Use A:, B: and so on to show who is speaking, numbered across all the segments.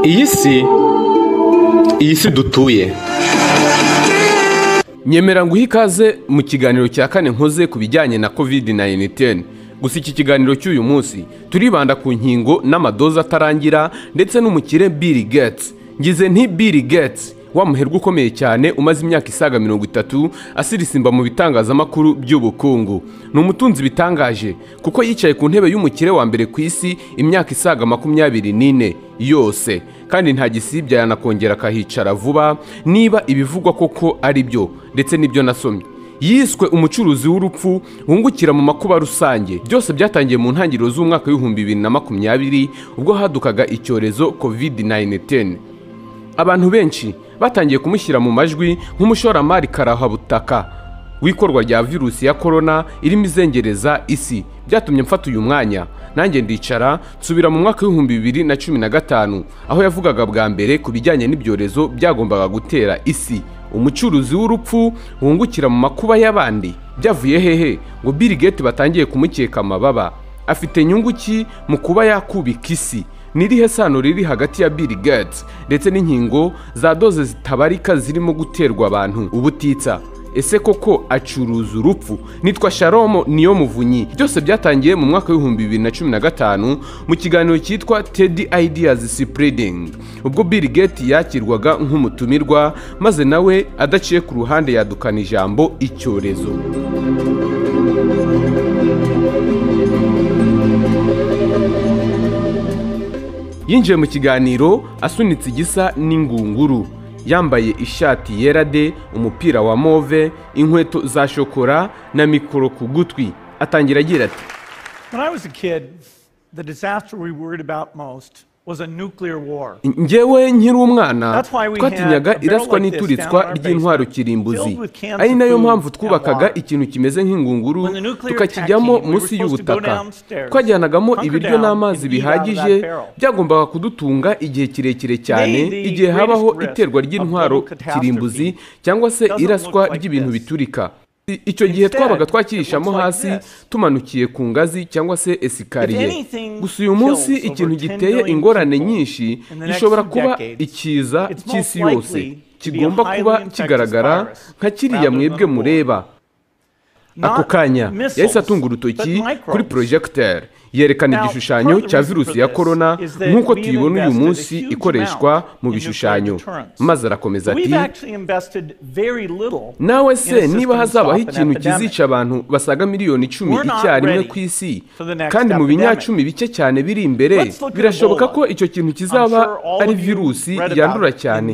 A: Iyi si dutuye. Nyemera nguhe ikaze mu kiganiro cya kane nkoze ku bijyanye na COVID 19. Gusa iki kiganiro cy'uyu munsi turibanda ku nkingo n'amadoza atarangira ndetse n'umukire Bill Gates. Ngize nti Bill Gates, wa muherwe ukomeye cyane umaze imyaka isaga 30 asirisimba mu bitangazamakuru by'ubukungu, ni umutunzi bitangaje kuko yicaye ku ntebe y'umukire wa mbere ku isi imyaka isaga 24 yose, kandi nta gisibya yanakongera akahicara vuba niba ibivugwa koko ari byo ndetse n'ibyo nasomye. Yiswe umucuruzi w'urupfu wungukira mu makuba rusange. Byose byatangiye mu ntangiriro z'umwaka w'2020 ubwo hadukaga icyorezo COVID 19. Abantu benshi batangiye kumushyira mu majwi nk'umushoramari karahabutaka w'ikorwa rya virusi ya korona irimo izengereza isi. Byatumye mfata uyu mwanya nanjye ndicara nsubira mu mwaka w'2015 aho yavugaga bwa mbere ku bijyanye n'ibyorezo byagombaga gutera isi. Umucuruzi w'urupfu wungukira mu makuba y'abandi, byavuye hehe ngo Bill Gates batangiye kumukeka amababa? Afite nyungu ki mu kuba yakubika isi? Ni sano riri hagati ya Bill Gates ndetse n'inkingo za doze zitabarika zirimo guterwa abantu ubutitsa? Ese koko acuruza urupfu? Nitwa Shalom Niyo Muvunyi. Byose byatangiye mu mwaka w'2015 mu kiganiro cyitwa TED Ideas Spreading, ubwo Bill Gates yakirwaga nk'umutumirwa, maze nawe adaciye ku ruhande yadukana ijambo icyorezo. Yinjiye mu kiganiro asunitse igisa n'ingunguru, yambaye ishati yera de, umupira wa mauve, inkweto za shokora na mikoro ku gutwi. Atangira agira ati:
B: When I was a kid, the disaster we worried about most was a nuclear war.
A: Njyewe nkiri umwana twatinyaga iraswa n'ituritswa ry'intwaro kirimbuzi, ari nayo mpamvu twubakaga ikintu kimeze nk'ingunguru tukakijyamo munsi y'ubutaka. Twajyanagamo ibiryo n'amazi bihagije byagombaga kudutunga igihe kirekire cyane igihe habaho iterwa ry'intwaro kirimbuzi cyangwa se iraswa ry'ibintu biturika. Icyo gihe twabaga twakirishamo hasi tumanukiye ku ngazi cyangwa se esikariye. Gusa uyu munsi ikintu giteye ingorane nyinshi gishobora kuba ikiza cy'isi yose kigomba kuba kigaragara nka kiriya mwebwe mureba. Ako kanya yahise atunga urutoki kuri projecteur, yerekana igishushanyo cya virusi ya korona nk'uko tuyibona uyu munsi ikoreshwa mu bishushanyo, maze arakomeza ati: "Nawe se niba hazabaho ikintu kizica abantu basaga miliyoni 10 icyarimwe ku isi, kandi mu binyacumi bike cyane biri imbere, birashoboka ko icyo kintu kizaba ari virusi yandura cyane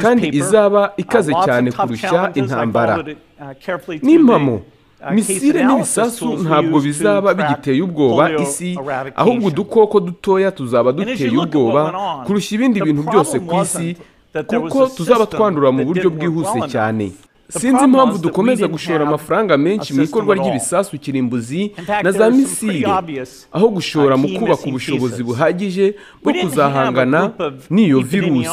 A: kandi izaba ikaze cyane kurusha intambara. N'impamo, misile n'ibisasu ntabwo bizaba bigiteye ubwoba isi, ahubwo udukoko dutoya tuzaba duteye ubwoba kurusha ibindi bintu byose ku isi, kuko tuzaba twandura mu buryo bwihuse cyane. Sinzi impamvu dukomeza gushora amafaranga menshi mu ikorwa ry'ibisasu kirimbuzi na za misile aho gushora mu kubaka ubushobozi buhagije bwo kuzahangana n'iyo virusi.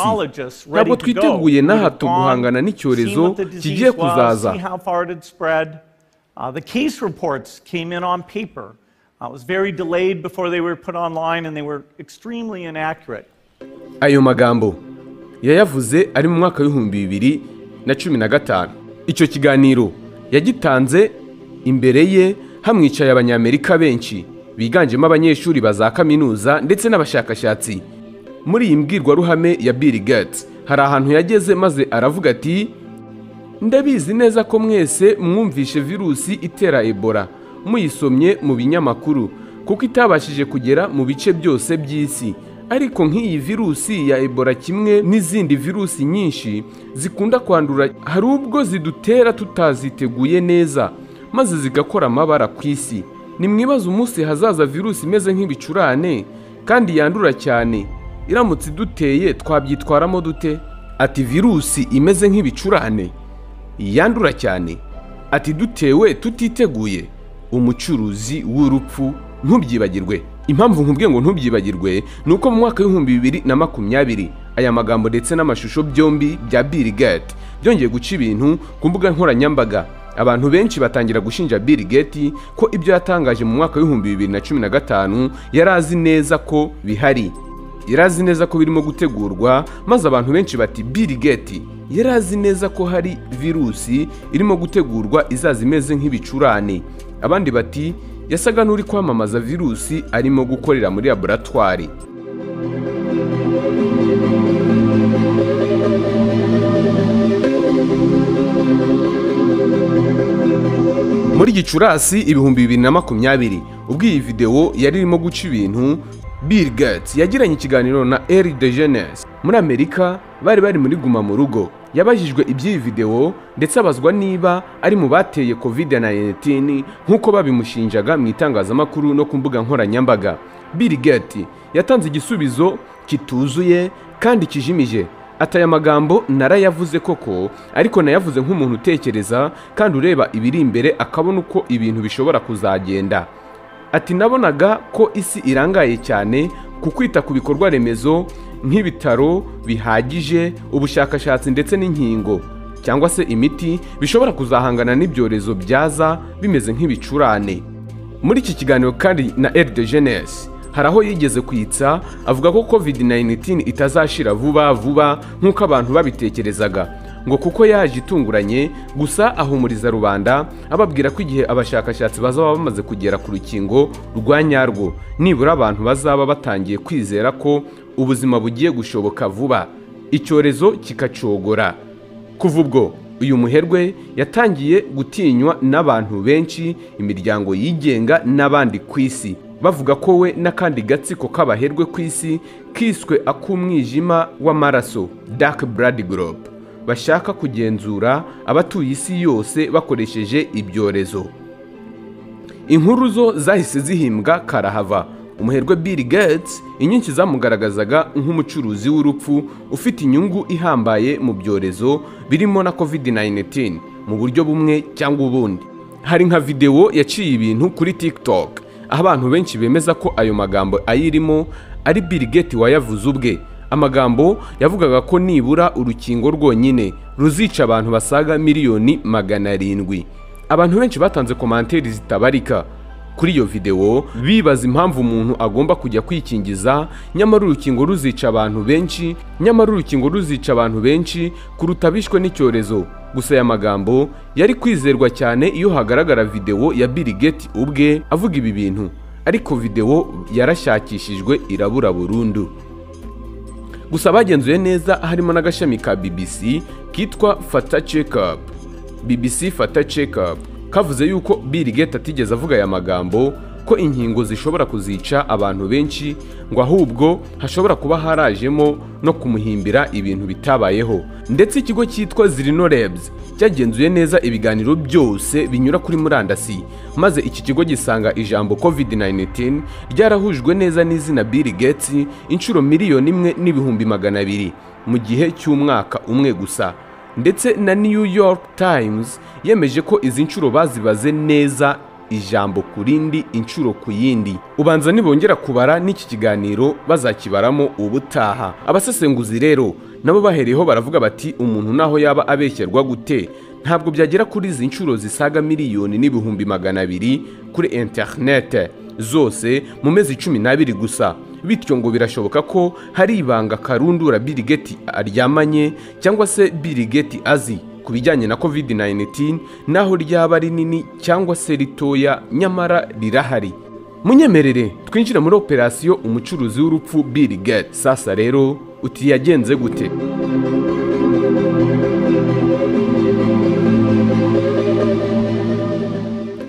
A: Ntabwo twiteguye na hato guhangana n'icyorezo kigiye kuzaza."
B: The case reports came in on paper. It was very delayed before they were put online and they were extremely inaccurate.
A: Ayo magambo yayavuze ari mu mwaka w'2015. Icyo kiganiro yagitanze imbere ye hamwicaye Abanyamerika benshi biganjemo abanyeshuri ba za kaminuza ndetse n'abashakashatsi. Muri iyi mbwirwaruhame ya Bill Gates hari ahantu yageze maze aravuga ati: "Ndabizi neza ko mwese mwumvishe virusi itera Ebola muyisomye mu binyamakuru, kuko itabashije kugera mu bice byose by'isi. Ariko nk'iyi virusi ya Ebola, kimwe n'izindi virusi nyinshi zikunda kwandura, hari ubwo zidutera tutaziteguye neza maze zigakora amabara ku isi. Nimwibaze umunsi hazaza virusi imeze nk'ibicurane kandi yandura cyane, iramutse iduteye twabyitwaramo dute?" Ati: "Virusi imeze nk'ibicurane yandura cyane," ati, "dutewe tutiteguye." Umucuruzi w'urupfu, ntubyibagirwe. Impamvu nkubwiye ngo ntubyibagirwe ni uko mu mwaka w'2020 aya magambo ndetse n'amashusho byombi bya Bill Gates byongeye guca ibintu ku mbuga nkoranyambaga. Abantu benshi batangira gushinja Bill Gates ko ibyo yatangaje mu mwaka w'2015 yari azi neza ko bihari. yarazi neza ko birimo gutegurwa, maze abantu benshi bati Bill Gates yarazi neza ko hari virusi irimo gutegurwa izaza imeze nk'ibicurane. Abandi bati yasaga n'uri kwamamaza virusi arimo gukorera muri laboratwari. Muri Gicurasi 2020 ubwo iyi video yari irimo guca ibintu, Bill Gates yagiranye ikiganiro na Ellen DeGeneres muri Amerika. Bari muri guma mu rugo. Yabajijwe iby'iyi video ndetse abazwa niba ari mu bateye COVID-19 nk'uko babimushinjaga mu itangazamakuru no ku mbuga nkoranyambaga. Bill Gates yatanze igisubizo kituzuye kandi kijimije. Ati aya magambo narayavuze koko, ariko nayavuze nk'umuntu utekereza kandi ureba ibiri imbere akabona uko ibintu bishobora kuzagenda. Ati nabonaga ko isi irangaye cyane ku kwita ku bikorwa remezo nk'ibitaro bihagije, ubushakashatsi ndetse n'inkingo cyangwa se imiti bishobora kuzahangana n'ibyorezo byaza bimeze nk'ibicurane. Muri iki kiganiro kandi na Ellen DeGeneres hari aho yigeze kwitsa avuga ko COVID-19 itazashira vuba vuba nk'uko abantu babitekerezaga, ngo kuko yaje itunguranye. Gusa ahumuriza rubanda ababwira ko igihe abashakashatsi bazaba bamaze kugera ku rukingo rwa nyarwo, nibura abantu bazaba batangiye kwizera ko ubuzima bugiye gushoboka vuba, icyorezo kikacogora. Kuva ubwo uyu muherwe yatangiye gutinywa n'abantu benshi, imiryango yigenga n'abandi ku isi, bavuga ko we n'akandi gatsiko k'abaherwe ku isi kiswe ak'umwijima w'amaraso, Dark Blood Group, bashaka kugenzura abatuye isi yose bakoresheje ibyorezo. Inkuru zo zahise zihimbwa karahava. Umuherwe Bill Gates inyinshi zamugaragazaga nk'umucuruzi w'urupfu ufite inyungu ihambaye mu byorezo birimo na COVID-19 mu buryo bumwe cyangwa ubundi. Hari nka video yaciye ibintu kuri TikTok aho abantu benshi bemeza ko ayo magambo ayirimo ari Bill Gates wayavuze ubwe. Amagambo yavugaga ko nibura urukingo rwonyine ruzica abantu basaga 700,000,000. Abantu benshi batanze komanteri zitabarika kuri iyo video bibaza impamvu umuntu agomba kujya kwikingiza nyamara urukingo ruzica abantu benshi, nyamara urukingo ruzica abantu benshi kuruta bishwe n'icyorezo. Gusa aya magambo yari kwizerwa cyane iyo hagaragara video ya Bill Gates ubwe avuga ibi bintu, ariko video yarashakishijwe irabura burundu. Gusa bagenzuye neza harimo n'agashami ka BBC kitwa Fact Check Up. BBC Fact Check Up kavuze yuko Bill Gates atigeze avuga aya magambo ko inkingo zishobora kuzica abantu benshi, ngo ahubwo hashobora kuba harajemo no kumuhimbira ibintu bitabayeho. Ndetse ikigo cyitwa Zirino Labs cyagenzuye neza ibiganiro byose binyura kuri murandasi, maze iki kigo gisanga ijambo COVID-19 ryarahujwe neza n'izina Bill Gates inshuro 1,200,000 mu gihe cy'umwaka umwe gusa. Ndetse na New York Times yemeje ko izi nshuro bazibaze neza ijambo kurindi inshuro ku yindi. Ubanza nibongera kubara n'iki kiganiro bazakibaramo ubutaha. Abasesenguzi rero nabo bahereyeho baravuga bati umuntu naho yaba abeshyerwa gute ntabwo byagera kuri izi nshuro zisaga 1,200,000 kuri internet zose mu mezi 12 gusa. Bityo ngo birashoboka ko hari ibanga karundura Bill Gates aryamanye cyangwa se Bill Gates azi ku bijyanye na COVID-19, naho ryaba rinini cyangwa se ritoya nyamara rirahari. Munyemerere twinjira muri operasiyo umucuruzi w'urupfu Bill Gates. Sasa rero uti yagenze gute?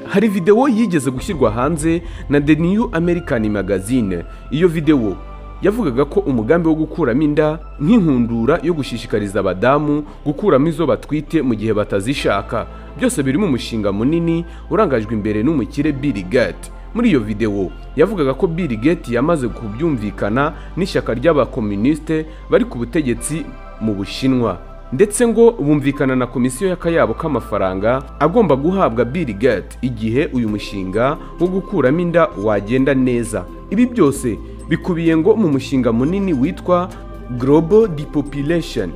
A: Hari video yigeze gushyirwa hanze na The New American Magazine. Iyo video yavugaga ko umugambi wo gukuramo inda nk'inkundura yo gushishikariza abadamu gukuramo izo batwite mu gihe batazishaka, byose biri mu mushinga munini urangajwe imbere n'umukire Bill Gates. Muri iyo video yavugaga ko Bill Gates yamaze kubyumvikana n'ishyaka ry'abakomuniste bari ku butegetsi mu Bushinwa, ndetse ngo bumvikana na komisiyo y'akayabo k'amafaranga agomba guhabwa Bill Gates igihe uyu mushinga wo gukuramo inda wagenda neza. Ibi byose bikubiye ngo mu mushinga munini witwa Global Depopulation,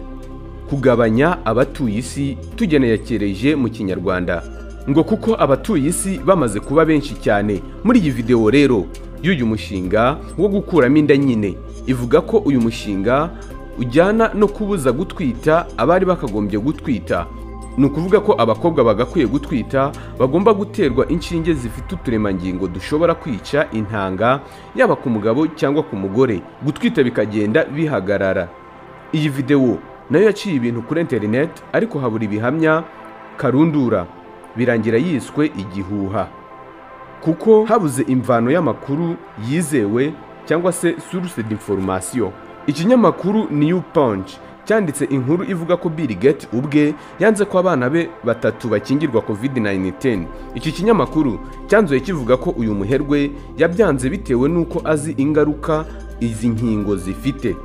A: kugabanya abatuye isi tugenekereje mu Kinyarwanda, ngo kuko abatuye isi bamaze kuba benshi cyane. Muri iyi video rero y'uyu mushinga wo gukuramo inda nyine. Ivuga ko uyu mushinga ujyana no kubuza gutwita abari bakagombye gutwita. Ni ukuvuga ko abakobwa bagakwiye gutwita bagomba guterwa inshinge zifite uturemangingo dushobora kwica intanga, yaba ku mugabo cyangwa ku mugore, gutwita bikagenda bihagarara. Iyi videwo nayo yaciye ibintu kuri internet, ariko habura ibihamya karundura, birangira yiswe igihuha kuko habuze imvano y'amakuru yizewe cyangwa se source d'information. Ikinyamakuru New Punch cyanditse inkuru ivuga ko Bill Gates ubwe yanze ko abana be batatu bakingirwa COVID-19. Iki kinyamakuru cyanzuye kivuga ko uyu muherwe yabyanze bitewe n'uko azi ingaruka izi nkingo zifite.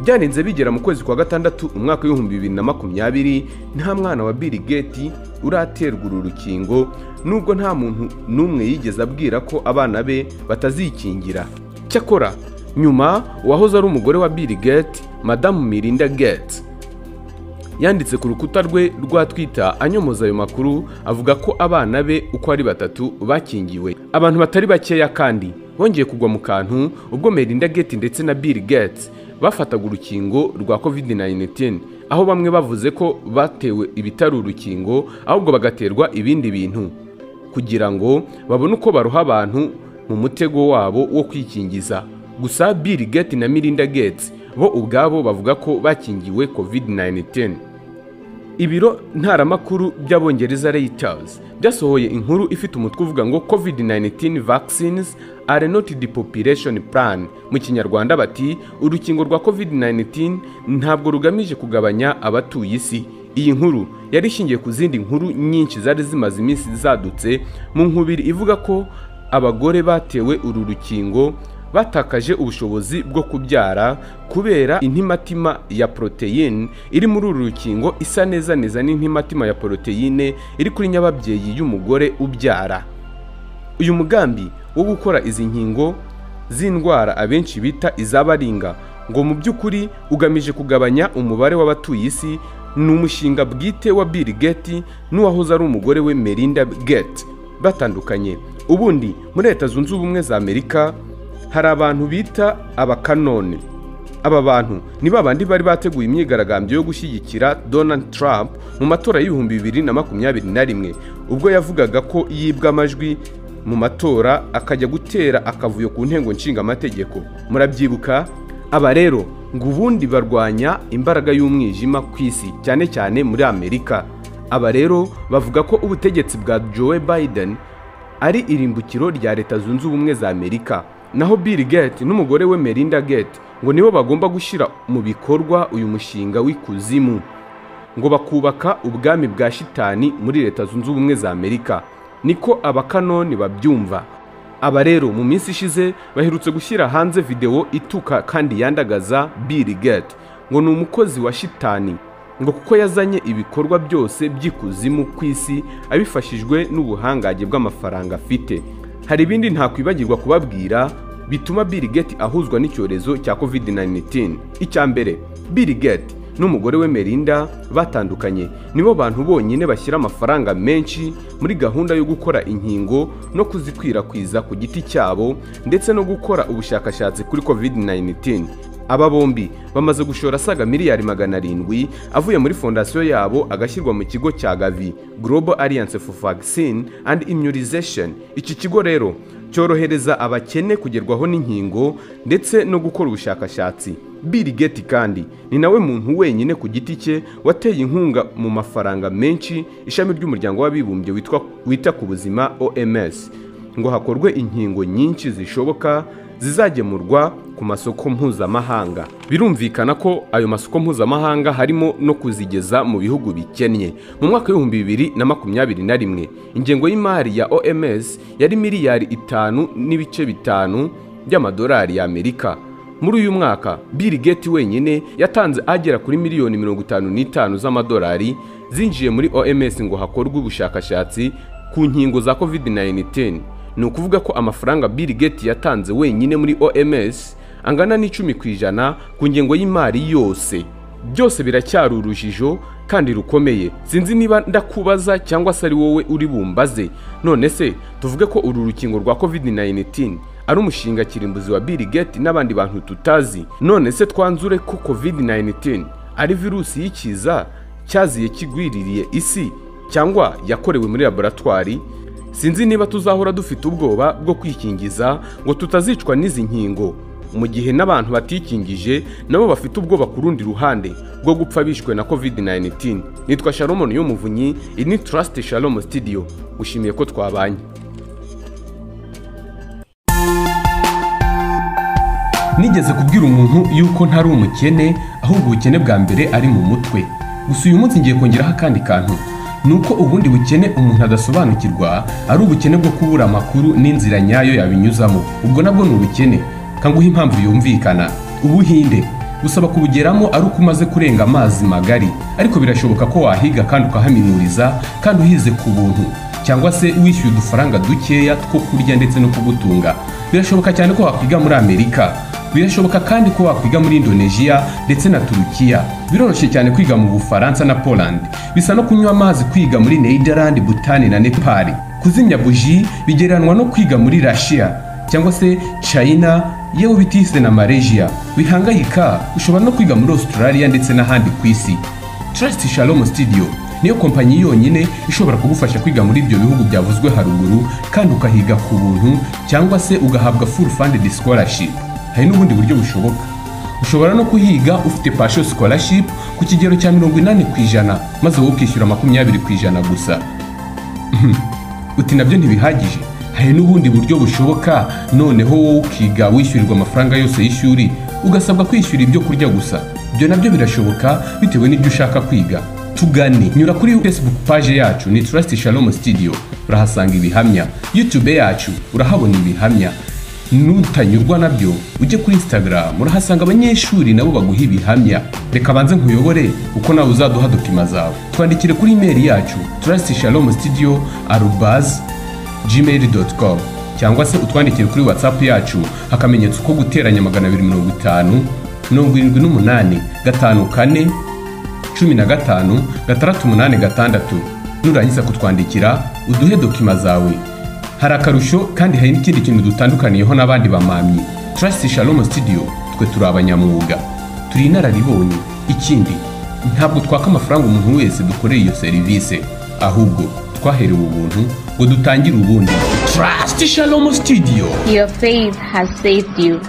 A: Byarenze bigera mu kwezi kwa gatandatu umwaka w'2020 nta mwana wa Bill Gates uraterwa uru rukingo, nubwo nta muntu n'umwe yigeze abwira ko abana be batazikingira. Cyakora nyuma uwahoze ari umugore wa Bill Gates, Madamu Melinda Gates, yanditse ku rukuta rwe rwa Twitter anyomoza ayo makuru, avuga ko abana be uko ari batatu bakingiwe. Abantu batari bakeya kandi bongeye kugwa mu kantu ubwo Melinda Gates ndetse na Bill Gates bafataga urukingo rwa COVID-19, aho bamwe bavuze ko batewe ibitari urukingo ahubwo bagaterwa ibindi bintu kugira ngo babone uko baroha abantu mu mutego wabo wo kwikingiza. Gusa Bill Gates na Melinda Gates bo ubwabo bavuga ko bakingiwe COVID-19. Ibiro ntaramakuru by'Abongereza Reuters byasohoye inkuru ifite umutwe uvuga ngo COVID-19 vaccines are not the population plan. Mu Kinyarwanda bati urukingo rwa COVID-19 ntabwo rugamije kugabanya abatuye isi. Iyi nkuru yari ishingiye ku zindi nkuru nyinshi zari zimaze iminsi zadutse mu nkubiri ivuga ko abagore batewe uru rukingo batakaje ubushobozi bwo kubyara kubera intimatima ya poroteyine iri muri uru rukingo isa neza neza n'intimatima ya poroteyine iri kuri nyababyeyi y'umugore ubyara. Uyu mugambi wo gukora izi nkingo z'indwara abenshi bita izabaringa ngo mu by'ukuri ugamije kugabanya umubare w'abatuye isi, ni umushinga bwite wa Bill Gates n'uwahoze ari umugore we Melinda Gates batandukanye. Ubundi muri Leta Zunze Ubumwe za Amerika hari abantu bita abakanone. Aba bantu ni babandi bari bateguye imyigaragambyo yo gushyigikira Donald Trump mu matora y'2021, ubwo yavugaga ko yibwa amajwi mu matora akajya gutera akavuyo ku ntego nshingamategeko. Murabyibuka? Aba rero ngo ubundi barwanya imbaraga y'umwijima ku isi, cyane cyane muri Amerika. Aba rero bavuga ko ubutegetsi bwa Joe Biden ari irimbukiro rya Leta Zunze Ubumwe za Amerika. Naho Bill Gates n'umugore we Melinda Gates ngo nibo bagomba gushyira mu bikorwa uyu mushinga w'ikuzimu, ngo bakubaka ubwami bwa shitani muri Leta Zunze Ubumwe za Amerika. Niko abakanoni babyumva. Aba rero mu minsi ishize baherutse gushyira hanze video ituka kandi yandagaza Bill Gates ngo ni umukozi wa shitani, ngo kuko yazanye ibikorwa byose by'ikuzimu ku isi abifashijwe n'ubuhangange bw'amafaranga afite. Hari ibindi ntakwibagirwa kubabwira bituma Bill Gates ahuzwa n'icyorezo cya COVID-19. Icya mbere, Bill Gates n'umugore we Melinda batandukanye nibo bantu bonyine bashyira amafaranga menshi muri gahunda yo gukora inkingo no kuzikwirakwiza ku giti cyabo ndetse no gukora ubushakashatsi kuri COVID-19. Aba bombi bamaze gushora asaga miliyari 700 avuye muri fondasiyo yabo agashyirwa mu kigo cya Gavi, Global Alliance for Vaccine and Immunization. Iki kigo rero cyorohereza abakene kugerwaho n'inkingo ndetse no gukora ubushakashatsi. Bill Gates kandi ni nawe muntu wenyine ku giti cye wateye inkunga mu mafaranga menshi ishami ry'umuryango w'abibumbye wita ku buzima OMS, ngo hakorwe inkingo nyinshi zishoboka zizagemurwa ku masoko mpuzamahanga. Birumvikana ko ayo masoko mpuzamahanga harimo no kuzigeza mu bihugu bikennye. Mu mwaka w'2021 ingengo y'imari ya OMS yari miliyari 5.5 by'amadolari y'Amerika. Muri uyu mwaka Bill Gates wenyine yatanze agera kuri miliyoni 55 z'amadolari zinjiye muri OMS ngo hakorwe ubushakashatsi ku nkingo za COVID-19. Ni ukuvuga ko amafaranga Bill Gates yatanze wenyine muri OMS angana n'10% ku ngengo y'imari yose. Byose biracyari urujijo kandi rukomeye. Sinzi niba ndakubaza cyangwa se ari wowe uri bumbaze. None se tuvuge ko uru rukingo rwa COVID-19 ari umushinga kirimbuzi wa Bill Gates n'abandi bantu tutazi? None se twanzure ko COVID-19 ari virusi y'ikiza cyaziye kigwiririye isi cyangwa yakorewe muri laboratwari? Sinzi niba tuzahora dufite ubwoba bwo kwikingiza ngo tutazicwa n'izi nkingo, mu gihe n'abantu batikingije nabo bafite ubwoba ku rundi ruhande bwo gupfa bishwe na COVID-19. Nitwa Shalom Niyomuvunyi, iyi ni Trust Shalom Studio. Ushimiye ko twabanye. Nigeze kubwira umuntu yuko ntari umukene, ahubwo ubukene bwa mbere ari mu mutwe. Gusa uyu munsi ngiye kongeraho akandi kantu, nuko ubundi bukene umuntu adasobanukirwa ari ubukene bwo kubura amakuru n'inzira nyayo yabinyuzamo. Ubwo nabwo ni ubukene. Kanguha impamvu yumvikana. Ubuhinde busaba kubugeramo ari uko umaze kurenga amazi magari, ariko birashoboka ko wahiga kandi ukahaminuriza kandi uhize ku buntu, cyangwa se wishyuye udufaranga dukeya two kurya ndetse no kugutunga. Birashoboka cyane ko wakwiga muri Amerika, birashoboka kandi ko wakwiga muri Indonesia ndetse na Turukiya. Biroroshye cyane kwiga mu Bufaransa na Poland. Bisa no kunywa amazi kwiga muri Netherland, Bhutan na Nepal. Kuzimya buji bigereranwa no kwiga muri Russia cyangwa se China, yewe bitise na Malaysia. Wihangayika, ushobora no kwiga muri Australia ndetse n'ahandi ku isi. Trust Shalom Studio niyo kompanyi yonyine ishobora kugufasha kwiga muri ibyo bihugu byavuzwe haruguru kandi ukahiga ku buntu cyangwa se ugahabwa full funded scholarship. Hari n'ubundi buryo bushoboka. Ushobora no kuhiga ufite partial scholarship ku kigero cya 80% maze wowe ukishyura 20% gusa. Uti nabyo ntibihagije. Hari n'ubundi buryo bushoboka, noneho wowe ukiga wishyurirwa amafaranga yose y'ishuri, ugasabwa kwishyura ibyo kurya gusa. Ibyo nabyo birashoboka bitewe n'ibyo ushaka kwiga. Tugane, nyura kuri Facebook page yacu ni Trust Shalom Studio, urahasanga ibihamya. YouTube yacu urahabona ibihamya. Nutanyurwa nabyo ujye kuri Instagram, urahasanga abanyeshuri nabo baguha ibihamya. Reka banze nkuyobore uko nawe uzaduha dokima zawe. Twandikire kuri email yacu trustshalomstudio@gmail.com cyangwa se utwandikire kuri WhatsApp yacu akamenyetso ko guteranya 250 78 54 15 686. Nurangiza kutwandikira uduhe dokima zawe. Hari akarusho kandi hari n'ikindi kintu dutandukaniyeho n'abandi bamamyi. Trust Shalom Studio twe turi abanyamwuga, turi inararibonye. Ikindi, ntabwo twaka amafaranga umuntu wese dukoreye iyo serivisi, ahubwo twaherewe ubuntu ngo dutangire ubundi. Trust Shalom Studio.
C: Your faith has saved you.